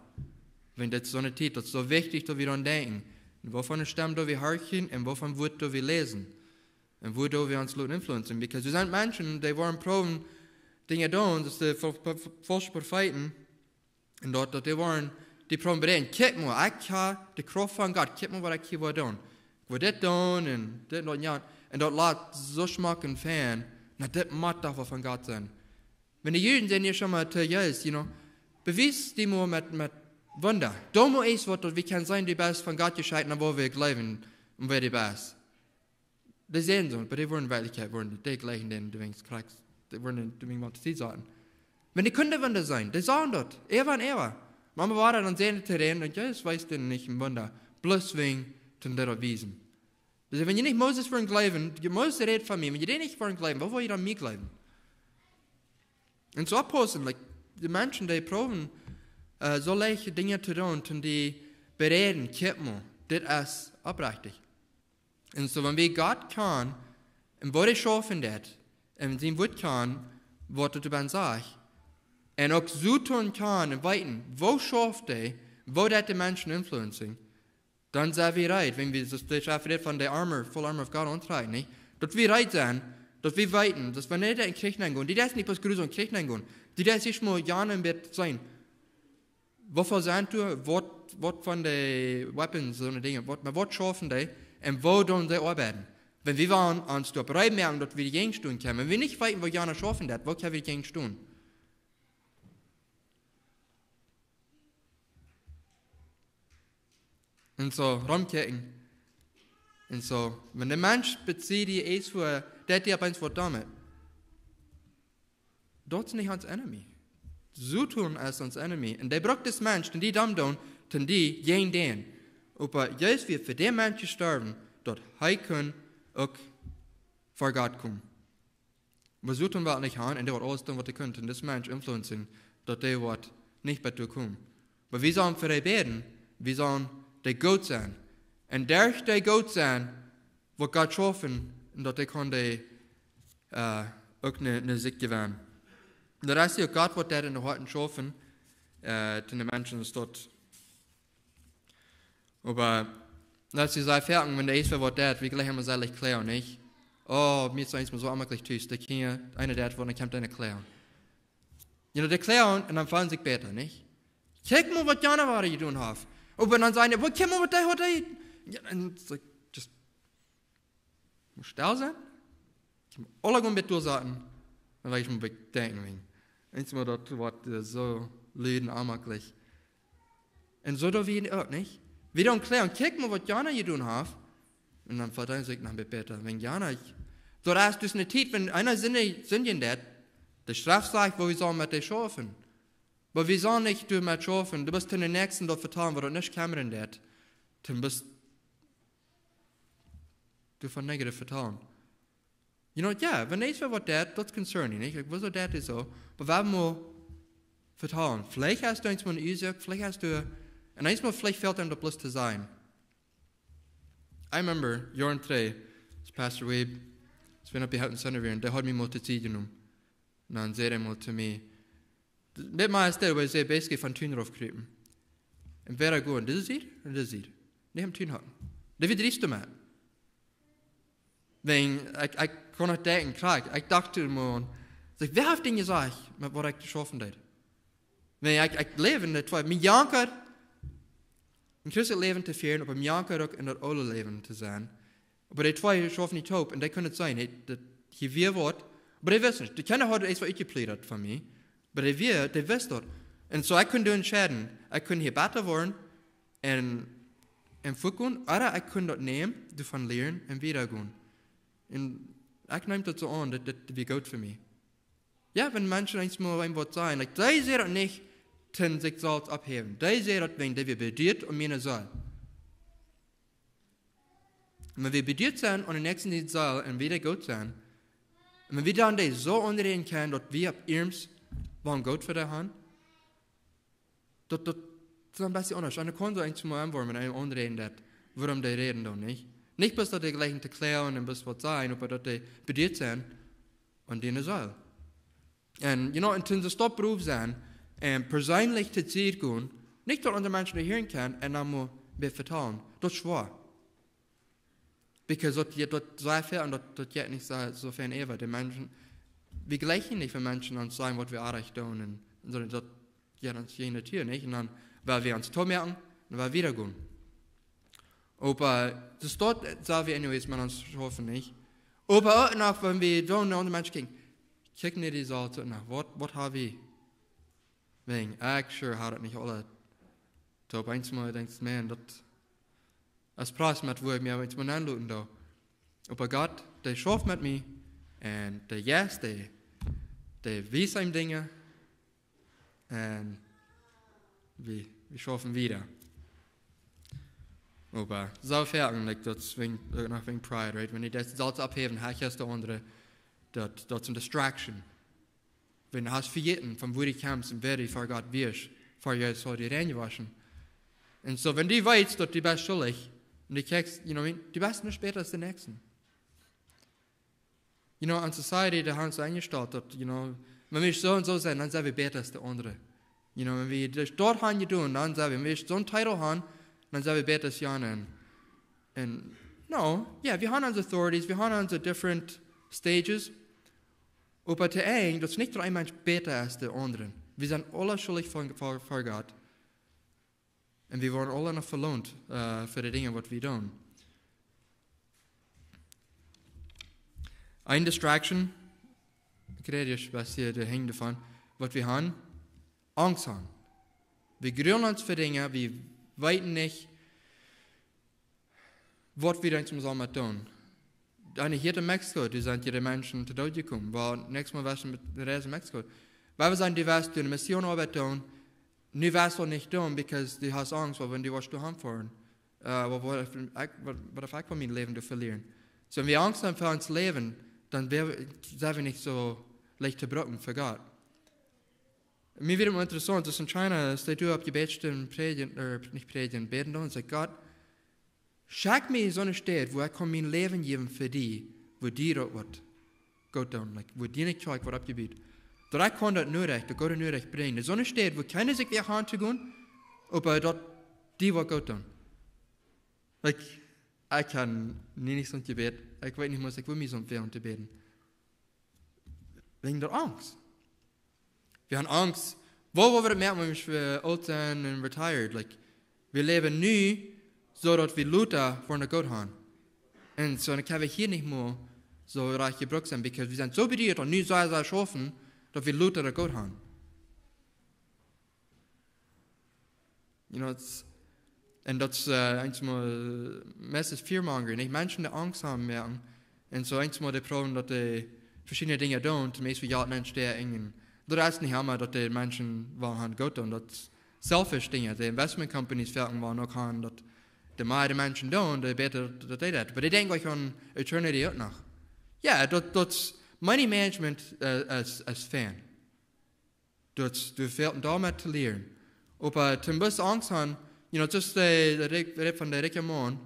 Wiels dit es soone Tiet, daut es soo wichtich, daut wie doaraun denkjen. Un waut fa eene Stemm doa wie horchen un waut fa een Wuat doa wie läsen. Un woo doa wie ons loten influencen. Because doa sent Menschen, dee woaren proowen Dinja doonen, soo aus de fa-, fa-, fa-, faulsche Profeeten. Un daut, daut dee woaren, dee proowen beräden. Kjikj mol, ekj hab de Krauft von Gott. Kjikj mol, waut ekj hia woa doonen. Ekj woa dit doonen un dit un daut, jo. Un daut lat soo schmock un fein. Na, dit mott doch woll von Gott sennen. Wan de Juden säden hia schon mol to Jesus, you know, bewies die mol met, met Wunda. Doo mol eent waut, daut wie kjennen seenen, du best von Gott jeschekjt, dan woa wie jleewen, un wäa du best. Dee säden soo, oba dee woaren en Werkjlichkjeit, woaren dee jlikj dän, dee wäajen Christus, dee woaren dän, dee wäajen waut see sauten. Wan dee kunnen Wunda seenen, dee sagen daut, äwa un äwa. Mau wada dan säden dee to dän, un Jesus wees dän nich een Wunda, bloos wäajen, toom dee daut wiesen. Dee säden, wan jie nich Moses wudden jleewen, Moses rät von mie, wan jie dän nich wudden jleewen, woo woa jie dan mie jleewen? Un soo oppaussen, like, de Menschen, dee proowen, äh, soo leicht Dinja to doonen, toom die beräden, kjikj mol, dit es oprechtich. Un soo, wan wie Gott kjanen, un waut hee schaufen deit, un sien Wuat kjanen, waut hee doabie sajcht, un uk soo doonen kjanen un weeten, woo schauft hee, woo deit hee Menschen influencen, dan sent wie reed, wan wie, soo aus de Schreft rät von de Armor, full armor of God auntrakjen, nich? Daut wie reed sent, daut wie weeten, daut wan dee en Kjrich nengonen, dee deist nich bloos gruwsam en Kjrich nengonen, dee deist ieescht mol jana een bät seenen, woo väl sent doa, waut, waut von de Weapons, soone Dinja, waut, oba waut schaufen dee, un woo doonen dee oabeiden? Wan wie wellen ons doaropp reed moaken, daut wie doajäajen stonen kjennen, wan wie nich weeten, woo jana schaufen deit, woo kjenn wie doajäajen stonen? Un soo, romkjikjen. Un soo, wan de Mensch besied die es fa, deit die opp eemol waut doamet. Daut es nich ons enemy. Soton es ons enemy. Un dee brukt dis Mensch, dän die doamet doonen, toom die jäajen dän. Oba Jesus wia fa dän Mensch jestorwen, daut hee kunn uk ver Gott komen. Oba Soton well nich han, un dee woat aules doonen, waut hee kunn, toom dis Mensch influencen, daut dee woat nich bat doa komen. Oba wie sellen fa dee bäden, wie sellen dee goot sennen. Un derch dee goot sennen, woat Gott schaufen, un daut dee kaun dee, äh, uk ne, ne Sieg jewennen. Daut es hia uk Gott, waut deit en de Hoaten schaufen, äh, toom de Menschen es daut. Oba, daut es sea foaken, wan de eescht waut deit, wie jlikj emma selich kloa, nich? Oh, mie es eemol soo emma jlikj tus, dee Kjinja, eena deit waut, dan kjemt eena kloa. You know, dee kloa, un dan feelen see sikj bäta, nich? Kjikj mol, waut jana wada jedonen haft. Oba dan sajen dee, waut, kjikj mol, waut dee haud, dee. Jo, un it's like, just mol stell sennen. Kjikj mol, aule gonen bat doa sitten. Dan well ekj mol bedenkjen, wäajen. Eemol daut woat, äh, soo lud un onjemaklich. Un soo doo wie uk, nich? Wie doonen kloa, kjikj mol, waut jana jedonen haft. Un dan felt eena sikj noch een bät bäta, wäajen jana, ekj, daut es dus ne Tiet, wan eena sindicht, sindicht daut, de Schreft sajcht, woo wie sellen met dee schaufen. Oba wie sellen nich doamet schaufen, du best to dän Näakjsten daut vetalen, waut daut nich kjemren deit. Du best doa von negativ vetalen. You know, jo, wan eena waut deit, daut es concerning, nich? Like, woo soo deit hee soo? Oba wie haben mol vetalen. Veleicht hast du eemol eene Uasoak, veleicht hast du, un eemol veleicht fält am daut bloos to sajen. I remember, Joaren trigj, aus Pastor Weeb, aus wie opp de Houghton Center wieren, dee haud mie mol to Sied jenomen. Un dan säd hee mol to mie, met mie es daut, hee säd basically von Tun rauf krupen. Un wieda gonen, dise Sied un dise Sied. Nich aum Tun hocken. Daut wia driest doamet. Wäajen, ekj, ekj kunn noch denkjen, krakjt, ekj docht mie, saj, wäa haft daut jesajcht, met waut ekj to schaufen deed? Wäajen, ekj, ekj läw en de twee, mien Janka, een christlich Läwen to fieren, oba mien Janka uk en daut oole Läwen to sennen. Oba dee twee schaufen nich toop, un dee kunnen daut seenen, hey, daut hia wia waut, oba dee wisten nich, dee Kjinja hauden eent waut utjepliedat von mie, oba dee wia, dee wisten daut. Un soo, ekj kunn doa entscheiden, ekj kunn hia bäta woaren, un, un fuat gonen, ooda ekj kunn daut nämen, doavon lieren un wieda gonen. Un ekj neem daut soo aun, daut, daut wia goot fa mie. Jo, wan Menschen eemol eenem waut sajen, like, dee säden daut nich, toom sikj selfst opphäwen. Dee säden daut wäajen dee wia bediet om miene Seel. Un wan wie bediet sent aun dän Näakjsten siene Seel un wie dee goot sent, un wan wie dan dee soo aunräden kjennen, daut wie opp iernst waut goot fa dee haben, daut, daut es een bät aundasch. Un dan kaun soo eemol aunwoaren, wan eena aunräden deit, wuarom dee räden dan nich. Nich bloos daut dee jlikjen to kjlonen un bloos waut sajen, oba daut dee bediet sent aun diene Seel. Un, you know, un toom see stopp brow sennen un perseenlich to Sied gonen, nich daut aundre Menschen daut hieren kjennen un dan mol waut vetalen. Daut es schwoa. Because daut, jo, daut saj wie, un daut, daut jeit nich soo, soo väl äwa. De Menschen, wie jlikjen nich, wan Menschen ons sajen, waut wie oajch doonen, un, un soo, daut, jo, daut es june Natua, nich? Un dan, wiels wie ons toom moaken, dan wieda gonen. Oba, daut doa, saj wie anyways, mau ons schaufen nich. Oba uk noch, wan wie doonen no aundre Menschen kjikjen, kjikj no dee Saul to, no, waut, waut hab wie? Wäajen, ekj sure haud daut nich aule. Soo opp eemol denkjst, man, daut es Prost met woo ekj mie opp eemol aunloten doo. Oba Gott, dee schauft met mie, un de Jeist, dee, dee wiest mie Dinja, un wie, wie schaufen wieda. Oba soo väl, like, daut es wäajen, uk noch wäajen Pride, right? Wan du daut selfst opphäwen, hast du aundre, daut, daut es eene Distraction. Wan du hast vejäten, von wua du kjemst un wäa du ver Gott wieescht, ver Jesus haud die reinjewoschen. Un soo, wan du weetst, daut du best schuldich, un du kjikjst, you know what I mean, du best nich bäta aus de Näakjsten. You know, aun society, dee haben see enjestalt, daut, you know, wan wie soo un soo sent, dan sent wie bäta aus de aundre. You know, wan wie daut haben jedonen, dan sent wie, wan wie soon Titel haben, dan sent wie bäta aus jane. Un, no, jo, wie haben onse authorities, wie haben onse different stages, oba to Enj, daut es nich daut een Mensch bäta es aus de aundre. Wie sent aule schuldich ver, ver, ver Gott. Un wie woaren aule noch veloont, äh, fa de Dinja, waut wie doonen. Eene Distraction, ekj räd hia een bät de Henj doavon, waut wie haben, Angst haben. Wie grulen ons ver Dinja, wie weeten nich, waut wie dan eemol sellen doonen. Dan hia en Mexiko, doa sent june Menschen to Doot jekomen. Wiels näakjstet Mol wia wie met de Reis en Mexiko. Wiels wie sajen, du wieescht doa eene Missionoabeit doonen, nu wieescht du daut nich doonen, because du hast Angst, wiels wan du woascht doa han foaren, äh, waut, waut, ekj, waut, waut haud ekj von mien Läwen to velieren? Soo, wan wie Angst haben ver ons Läwen, dan wea-, sent wie nich soo leicht to brucken fa Gott. Mie wia daut interessaunt, daut en China, aus dee doa opp Jebäd stonen, prädjen, äh, nich prädjen, bäden doonen, un säd, Gott, schekj mie soone Städ, wua ekj kaun mien Läwen jäwen fa die, wua die daut waut goot doonen, like, wua diene Kjoakj woat oppjebut. Daut ekj kaun daut Norecht, daut goode Norecht brinjen. Soone Städ, wua kjeena sikj wea han to gonen, oba daut die waut goot doonen. Like, ekj kaun nie nich soont Jebäd, ekj weet nich mol, ekj wudd mie soont wea to bäden. Wäajen de Angst. Wie haben Angst. Woo, woo woat daut moaken, wan wie oolt sent un retired? Like, wie läwen nu, soo daut wie lota woaren daut goot haben. Un soo, dan kjenn wie hia nich mea soo rajcht jebrukt sennen, because wie sent soo bediet un nu soo sea schaufen, daut wie lota daut goot haben. You know, it's, un daut es, äh, eemol, äh, meist es fearmongering, nich? Menschen dee Angst haben moaken. Un soo eemol dee proowen daut dee veschiedne Dinja doonen, toom Biespel Jelt nenn stäakjen. Daut es nich emma daut dee Menschen wellen han goot doonen. Daut es selfish Dinja. De investment companies wellen uk han daut de mea de Menschen doonen, de bäta daut, daut dee daut. Oba dee denkjen uk aun eternity uk noch. Jo, daut, daut es money management, äh, es, es fein. Daut, du fält doamet to lieren. Oba toom bloos Angst han, you know, just de, de, Rik- de von de rikje Maun,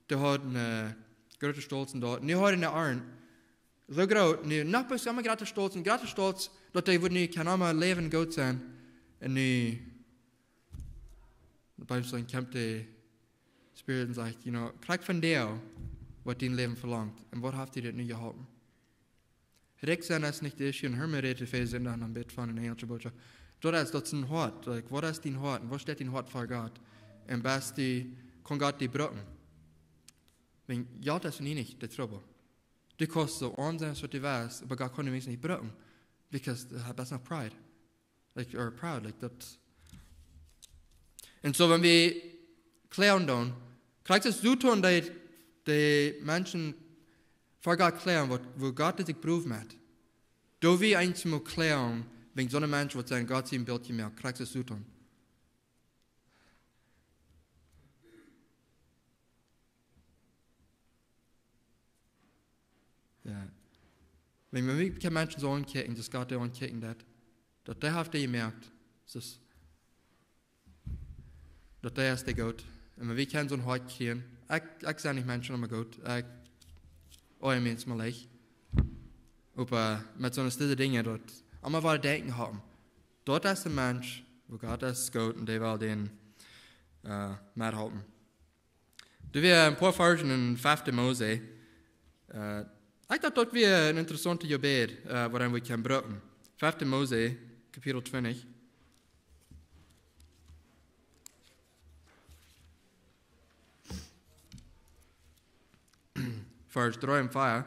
dee haud een, äh, grooten Stolt un daut. Nu haud hee een Arnt. Soo groot, nu, noch bloos emma grooten Stolt un grooten Stolt, daut hee wudd nu kaun emma läwen goot sennen. Un nu, bie soon kjemt de Spirit un sajcht, you know, kjikj von doa, waut dien Läwen velangt. Un waut haft die dit nu jeholpen? Rikj sennen es nich de issue, un hia rät hee väl Sindach noch een bät von eene enjelsche Botschaft. Daut es, daut es een Hoat. Like, waut es dien Hoat? Un woo steit dien Hoat ver Gott? Un best du, kaun Gott die brucken? Wan Jelt es nie nich de Trubbel. Du kaust soo oam sennen aus du west, oba Gott kaun die meist nich brucken. Because du best noch pride. Like, or proud, like daut. Un soo, wan wie kjloagen doonen, krakjt soo doonen dee, dee Menschen ver Gott kjloagen, waut, wua Gott sikj proowen mott. Doo wie eemol kjloagen, wäajen soon Mensch waut sien Gott sien Bilt jemoakt, krakjt soo doonen. Jo. Wan, wan wie kjennen Menschen soo aunkjikjen, daut Gott dee aunkjikjen deed, daut dee haft dee jemoakt, daut, daut dee es dee Gott. Un wan wie kjennen soon Hoat kjrieen, ekj, ekj sie nich Menschen emma goot, ekj, oh, ekj meen, es mau leicht. Oba met soone stille Dinja, daut emma wada denkjen haben, daut es de Mensch, wua Gott es goot un dee well dän, äh, methalpen. Doa wieren een poa Varzen en fefte Mose. Äh, ekj docht, daut wia een interessauntet Jebäd, äh, waut wie kjennen brucken. Fefte Mose, Kapitel twintich. Varsch dree un vea.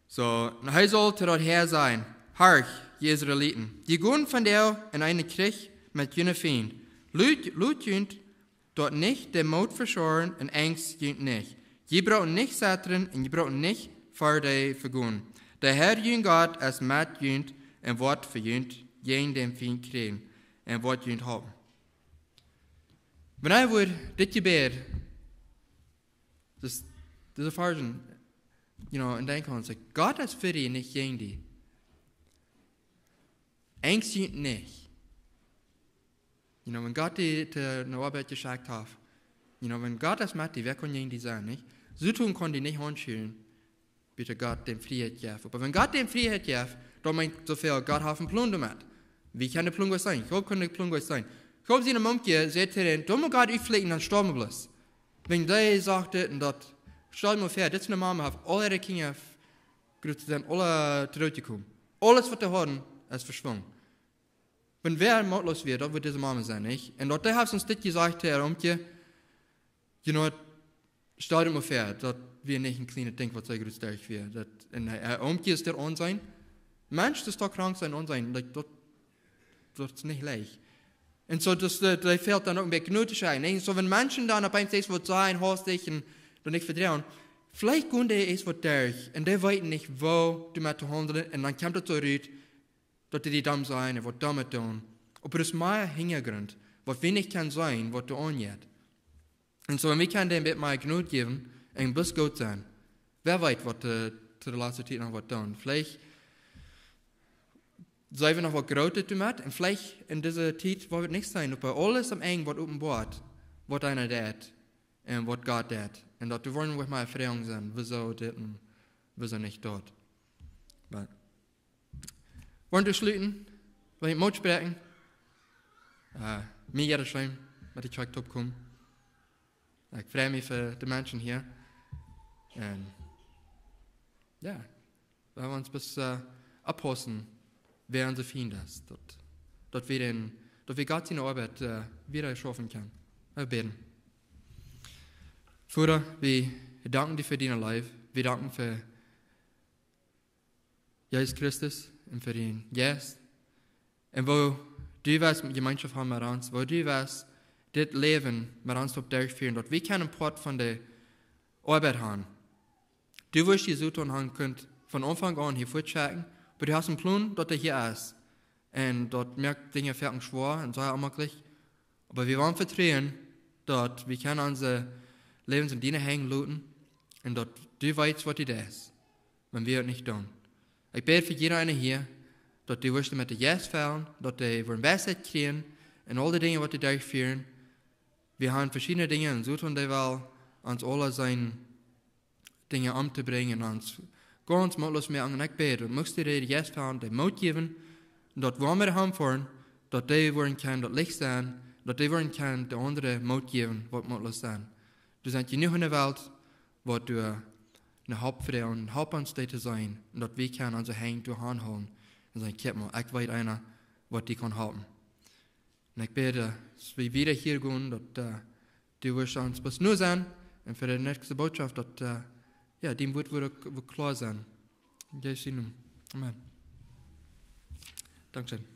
Soo, un hee saul to daut Heer sajen: Horcht, jie Israeliten, jie gonen vondoag en eenen Kjrich met june Fiend. Lot, lot junt doa nich de Moot veschwoaren un angst junt nich. Jie brucken nich zettren un jie brucken nich ver dee vegonen. De Heer, jun Gott, es met junt un woat fa junt jäajen dän Fiend kjrieen un woat junt halpen. Wan wie dit Jebäd, daut, dise Varzen, you know, un denkjen aun, like, Gott es fa die, nich jäajen die. Angst junt nich. You know, wan Gott die to eene Oabeit jeschekjt haft, you know, wan Gott es met die, wäa kaun jäajen die sennen, nich? Soo doonen kaun die nich aunschieren, bat Gott dän Frieheit jeft. Oba wan Gott dän Frieheit jeft, daut meent soo väl, Gott haft een Plon doamet. Wie kjennen de Plon seenen? Ekj hab kjeene Plon seenen. Ekj hab jeseenen, een Mumkje, säd hee dan, dan mott Gott utflikjen, dan stoawen wie bloos. Wan dee sajcht dit un daut, stal die mol väa, dit es eene Mama, haft aul äare Kjinja, groot sent aule doot jekomen. Aules waut dee hauden, es veschwungen. Wan wäa mootloos wia, daut wudd dise Mama sennen, nich? Un daut dee haft ons dit jesajcht, äa Mumkje, you know, stal die mol väa, daut wia nich een kjlienet Dinkj, waut soo groot sterk wia. Daut, un hee, hee Mumkje es doa aun sennen. Mensch, daut es doch krank sennen aun sennen. Daut, daut, daut es nich leicht. Un soo, daut, daut, dee fält dan uk een bät Jnod to sennen. Un soo, wan Menschen dan opp eemol waut sajen, haustich un dan nich vetruen, veleicht gonen dee ieescht waut derch un dee weeten nich, woo doamet to haundlen. Un dan kjemt daut soo rut, daut dee domm sent un waut doamet doonen. Oba doa es mea Hinjagrunt, waut wie nich kjennen seenen, waut doa aunjeit. Un soo, wan wie kjennen dän een bät mea Jnod jäwen un bloos goot sennen. Wäa weet, waut, äh, to de latste Tiet noch woat doonen. Veleicht sent wie noch waut Grootet doamet un veleicht en dise Tiet woa wie nich seenen, oba aules aum Enj woat openboat, waut eena deit un waut Gott deit. Un daut woaren wie mol froagen sennen, wuarom dit un wuarom nich daut. Oba woaren wie schluten, well ekj Moot spräakjen. Äh, mie jeit daut scheen, met de Kjoakj toopkomen. Ekj frei mie fa de Menschen hia. Un, jo, wie haben ons bloos, äh, oppaussen, wäa onse Fiend es. Daut, daut wie dän, daut wie Gott siene Oabeit, äh, wieda schaufen kjennen. Wie bäden. Voda, wie danken die fa diene Leew. Wie danken fa Jesus Christus un fa dän Jeist. Un woo du west Jemeenschoft haben met ons, woo du west dit Läwen met ons opp derchfieren, daut wie kjennen Poat von de Oabeit haben. Du wurscht dee Soton haben kunt von Aunfank aun hia väaschekjen, oba du hast een Plon, daut hee hia es. Un daut moakt Dinja foaken schwoa un sea onjemakjlich. Oba wie wellen vetruen, daut wie kjennen onse Läwens en diene Henj loten un daut du weetst, waut du deist, wan wie daut nich doonen. Ekj bäd fa jieda eenen hia, daut dee woaren met dän Jeist fellen, daut dee woaren Weisheit kjrieen un aul dee Dinja, waut dee derchfieren. Wie haben veschiedne Dinja en Soton, dee well ons aula siene Dinja omtobrinjen un ons gaunz mootloos moaken. Un ekj bäd, daut muchst du dee Jeist fellen, dee Moot jäwen, daut woa wie haben foaren, daut dee woaren kjennen daut Licht sennen, daut dee woaren kjennen de aundre Moot jäwen, waut mootloos sent. Doa sent jenuach en de Welt, waut doa no Help froagen, Help ons dee to seenen, un daut wie kjennen onse Henj doa aunhoolen un sajen: "Kjikj mol, ekj weet eena, waut die kaun halpen." Un ekj bäd, daut wie wieda hia gonen, daut, äh, du woascht ons bloos nu sennen un fa de näakjste Botschaft, daut, äh, jo, dien Wuat woat uk, woat kloa sennen. En Jesus sienen Nomen. Amen. Dankscheen.